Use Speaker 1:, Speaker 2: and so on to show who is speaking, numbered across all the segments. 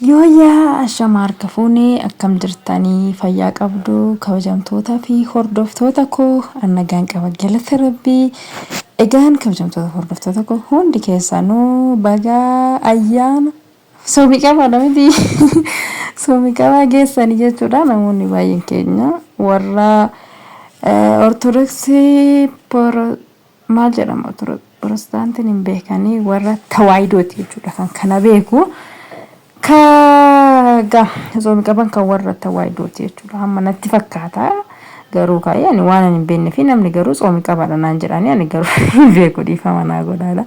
Speaker 1: Yooyyaa ashama harka fuune akkam jirtanii fayyaa qabdu kabajamtoota fi hordoftoota koo an nagaan qaba galata rabbii egaan kabajamtoota hordoftoota koo hundi keessanuu bagaa ayyaana soomii qabaadha miti soomii qabaa geessanii jechuudha namoonni baay'een keenya warra ortodoksii maal jedhama Pirotestaantiin hin beekanii warra tawaayidooti jechuudha kan kana beeku. Ka gaa soomi qaban kan warra tawaayidooti jechuudha hamma natti fakkaata. Garuu kaa'ee ani waan ani hin beekne fi namni garuu tsoomi qabaadha naan jedhanii ani garuu hin beeku dhiifama naa godhaadha.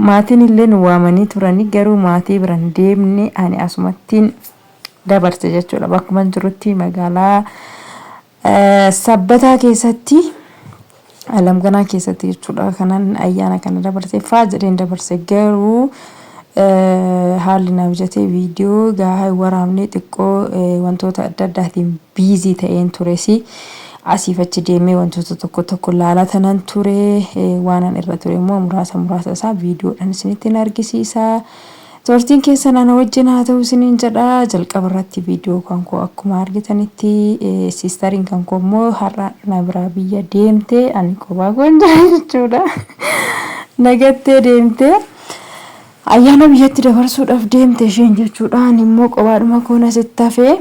Speaker 1: Maatiin illee nu waamanii turanii garuu maatii bira hin deemne ani asumattiin dabarse jechuudha. Bakkuma jirutti magaalaa Sabbataa keessatti Alamganaa keessatti jechuudha kanan ayyaana kana dabarse faa jedheen dabarse garuu haalli na mijatee viidiyoo gahaa hin waraabne xiqqoo wantoota adda addaatiin biizii ta'een tures asiif achi deemee wantoota tokko tokko laalaa tanan ture waanan irra ture immoo muraasa muraasa isaa viidiyoodhaan isinitti argisiisa. Turtiin keessan ana wajjin haa ta'u isiniin jedha. Jalqaba irratti viidiyoo kan koo akkuma argitanitti siistariin kan koo immoo har'a na biraa biyya deemte ani kophaa koon jira jechuudha. Nagattee deemte. Ayyaana biyyatti dabarsuudhaaf deemte isheen jechuudha. Ani immoo kophaadhuma koon asitti hafe.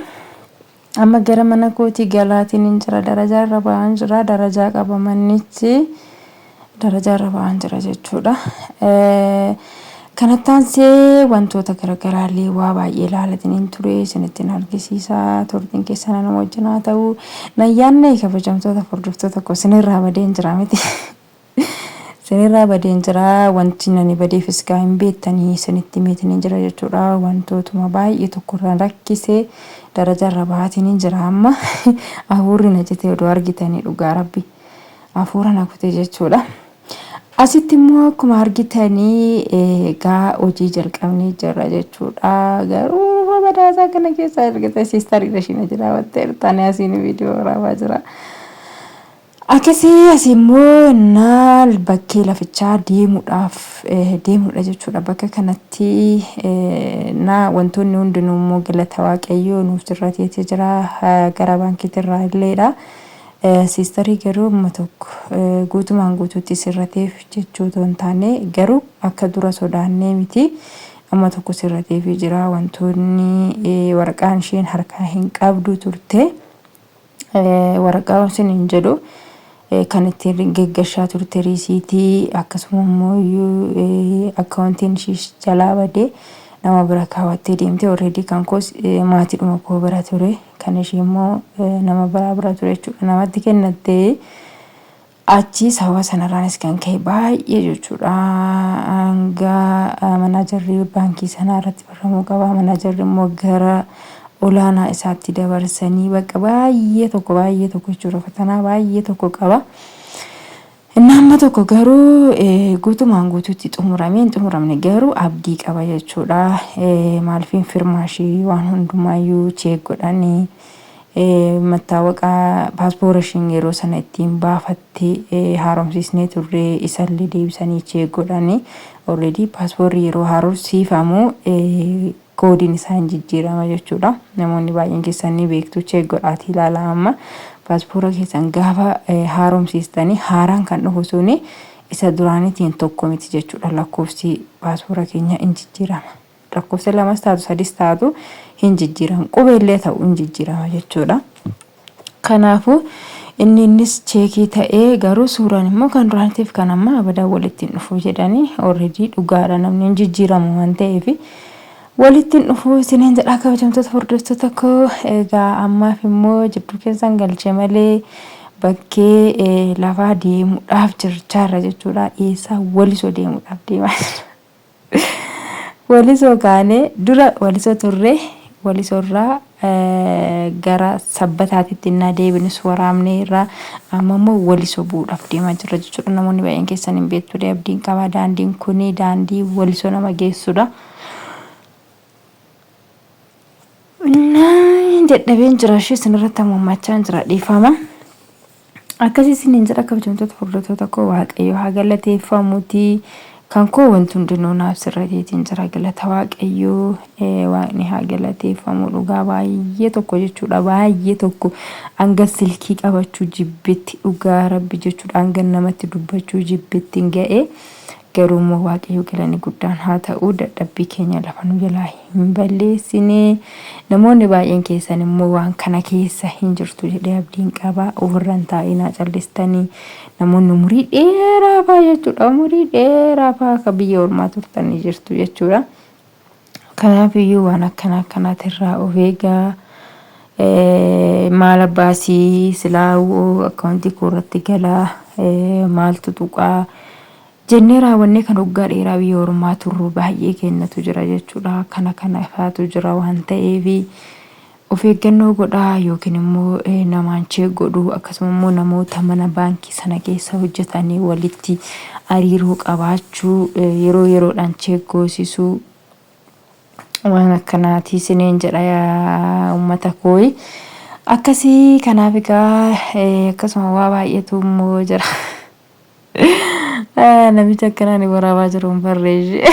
Speaker 1: Amma gara mana kootii galaatiin hin jira. Darajaa irra ba'aan jira. Darajaa qaba mannichi. Darajaa irra ba'aan jira jechuudha. Kanatti aansee wantoota garaagaraallee waa baay'ee ilaalatiin hin ture isinittiin argisiisa. Turtiin keessan anuma wajjin haa ta'u. Nayyaanne kabajamtoota hordoftoota koo isinirraa badeen jira miti. Isinirraa badeen jira. Wanti nani badeefis gaa hin beektanii isinitti himeetiin hin jira jechuudha. Wantootuma baay'ee tokko irraan rakkisee daraja irra bahaatiin hin jira amma. Hafuurri na citee odoo argitanii dhugaa rabbi. Hafuura na kute jechuudha. Asitti immoo akkuma argitanii egaa hojii jalqabnee jirra jechuudha. Garuu badaasaa kana keessaa argite siistariidha ishiin hojii raawwatteerta. Ani asiin viidiyoo waraabaa jira. Akkasii asii immoo naal bakkee lafichaa deemuudhaaf deemuudha jechuudha. Bakka kanatti na wantoonni hundinuu immoo galata waaqayyoo nuuf sirrateeti jira. Gara baankiitirraa illeedha. Siistarii garuu amma tokko guutumaan guutuutti sirrateef jechuu otoo hin taane garuu akka dura sodaannee miti. Amma tokko sirrateefii jira. Wantoonni waraqaan isheen harkaa hin qabdu turte. Waraqaa isiniin jedhu kan ittiin geggeshaa turte riisiitii akkasuma immoo iyyuu akkaawuntiin ishii jalaa badee nama bira kaawwattee deemte already kan koos maatiidhuma koo bira ture kan ishii immoo nama biraa bira ture jechuudha namatti kennattee Achii sababa sanarraanis kan ka'e baay'ee jechuudha hanga manaajarri baankii sanaa irratti barramuu qaba. Manaajarri immoo gara olaanaa isaatti dabarsanii bakka baay'ee tokko baay'ee tokko jechuudha fatanaa baay'ee tokko qaba. Inni amma tokko garuu guutumaan guutuutti xumuramee hin xumuramne garuu abdii qaba jechuudha. Maaliifin firmaa ishii waan hundumaayyuu cheek godhanii Mattaawaqaa paaspoora ishiin yeroo sana ittiin baafatte haaromsiisnee turre isallee deebisanii cheek godhanii already paaspoorri yeroo haaromsiifamu koodiin isaa hin jijjiirama jechuudha. Namoonni baay'een keessan ni beektu cheek godhaatii ilaalaa amma paaspoora keessan gaafa haaromsiistanii haaraan kan dhufu suni isa duraaniitiin tokko miti jechuudha lakkoofsi paaspoora keenya hin jijjiirama. Lakkoofsa lamas taatu sadis taatu hin jijjiiramu. Qubeellee ta'u hin jijjiirama jechuudha. Kanaafuu inni innis cheekii ta'ee garuu suuraan immoo kan duraaniitiif kan ammaa abadan walitti hin dhufu jedhanii already dhugaadha namni hin jijjiiramu waan ta'eef walitti hin dhufu isiniin jedhaa kabajamtoota hordoftoota koo egaa ammaaf immoo jidduu keessan galche malee bakkee lafaa deemuudhaaf jirchaarra jechuudha eessaa walisoo deemuudhaaf deemaa jira. Walisoo kaane dura walisoo turre walisoorraa gara sabbataatitti innaa deebinus waraabnee irraa amma immoo walisoo bu'uudhaaf deemaa jirra jechuudha. Namoonni baay'een keessan hin beektu abdiin qaba. Daandiin kun daandii walisoo nama geessudha. Innaa dadhabeen jira ishee isinirratti hammaammachaa jira dhiifama. Akkasii isiniin jedha kabajamtoota hordoftoota koo Waaqayyo haa galateeffamuuti. Kan koo wanti hundinuu naaf sirrateetiin jira galata Waaqayyoo Waaqni haa galateeffamu dhugaa baay'ee tokko jechuudha baay'ee tokko hanga silkii qabachuu jibbetti dhugaa rabbi jechuudha hanga namatti dubbachuu jibbetti hin ga'e garuu immoo Waaqayyo galanni guddaan haa ta'u dadhabbii keenya lafa nu jalaa hin balleessine. Namoonni baay'een keessan immoo waan kana keessa hin jirtu jedhee abdiin qaba. Ofirra hin taa'inaa callistanii. Namoonni umurii dheeraa fa'aa jechuudha. Umurii dheeraa fa'aa akka biyya ormaa turtanii jirtu jechuudha. Kanaaf iyyuu waan akkana akkanaatirraa of eegaa. Maal abbaasii silaa akkaawuntii koo irratti galaa maaltu tuqaa Jennee raawwannee kan waggaa dheeraa biyya ormaa turru baay'ee keenyatu jira jechuudha. Kana kana faatu jira waan ta'eef of eeggannoo godhaa yookiin immoo namaan cheek godhuu akkasuma immoo namoota mana baankii sana keessa hojjetanii walitti hariiroo qabaachuu yeroo yeroodhaan cheek goosisuu waan akkanaati isiniin jedha yaa uummata kooyi. Akkasii kanaaf egaa akkasuma waa baay'eetu immoo jira. Namicha akkanaan waraabaa jiru hin barree ishee.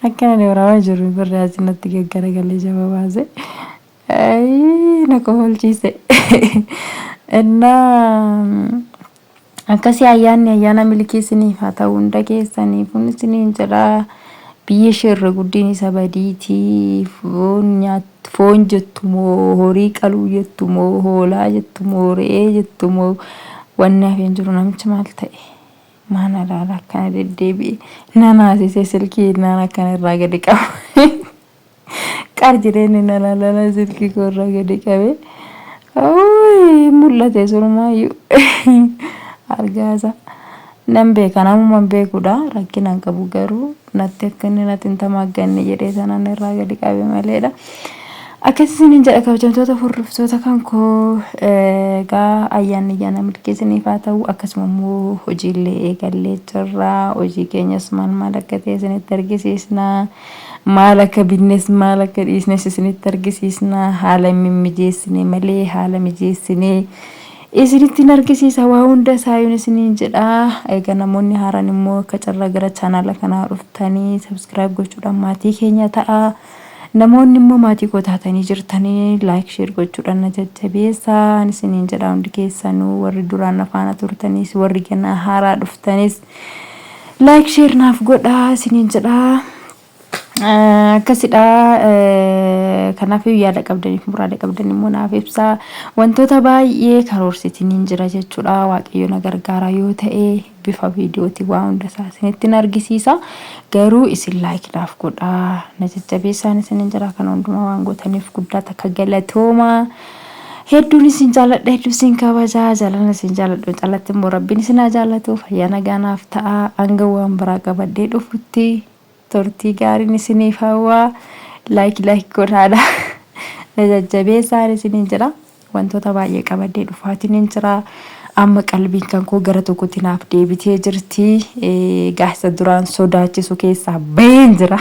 Speaker 1: Akkanaan waraabaa jiru hin barree asii natti gaggaragalee jaba baase. Na kofalchiise. Innaa akkasii ayyaanni ayyaana milkii isiniif haa ta'u hunda keessaniif kun isiniin jedha. Biyya ishee irra guddin isa badiitii foon nyaat Foon jettu moo horii qaluu jettu moo hoolaa jettu moo re'ee jettu moo wanni hafe hin jiru namichi maal ta'e maan alaala akkana deddeebi'e na naasisee silkii naan akkana irraa gadi qaba qar jedhee na laalala silkii koo irraa gadi qabe mul'ate surmaayyuu argaasa nan beeka namuma hin beekudha rakkina hin qabu garuu natti akka inni natti hin tamaagganne jedhee sanan irraa gadi qabe maleedha. Akkas isiniin jedha kabajamtoota hordoftoota kan koo egaa ayyaanni ayyaana milkii isiniif haa ta'u akkasuma immoo hojiillee eegallee jirra hojii keenyas maal maal akka ta'e isinitti argisiisna maal akka binnes maal akka dhiisnes isinitti argisiisna haala hin mimmijeessine malee haala mijeessinee Isinittin argisiisa waa hunda isaayuun isiniin jedha. Egaa namoonni haaraan immoo akka carraa gara chaanaala kanaa dhuftanii subscribe gochuudhaan maatii keenya ta'a. Namoonni immoo maatii koo taatanii jirtanii like share gochuudhaan na jajjabeessaa isiniin jedha hundi keessanuu warri duraan na faana turtanis warri ganaa haaraa dhuftanis like share naaf godhaa isiniin jedha. Akkasidha. Kanaaf yaada qabdaniif muraada qabdan immoo naaf ibsaa. Wantoota baay'ee karoorsitiin jira jechuudha. Waaqayyo na gargaara yoo ta'e bifa viidiyootiin waa hunda isaa isinitti argisiisa. Garuu isin laayik naaf godhaa. Na jajjabeessaan isinin jira. Kana hundumaa waan gootaniif guddaa takka galatooma. Hedduun isin jaalladha, hedduu isin kabajaa, jaalala isin jaalladhu caalatti immoo rabbiin isin haa jaallatu. Fayyaa nagaa naaf ta'a. Hanga waan biraa qabadhee dhufutti. Turtii gaariin isiniif hawwa. Like like godhaadha. Na jajjabeessaan isiniin jedha. Wantoota baay'ee qabadhee dhufaatiin jira. Amma qalbiin kan koo gara tokkotti naaf deebitee jirti. Gaasa duraan sodaachisu keessaa baheen jira.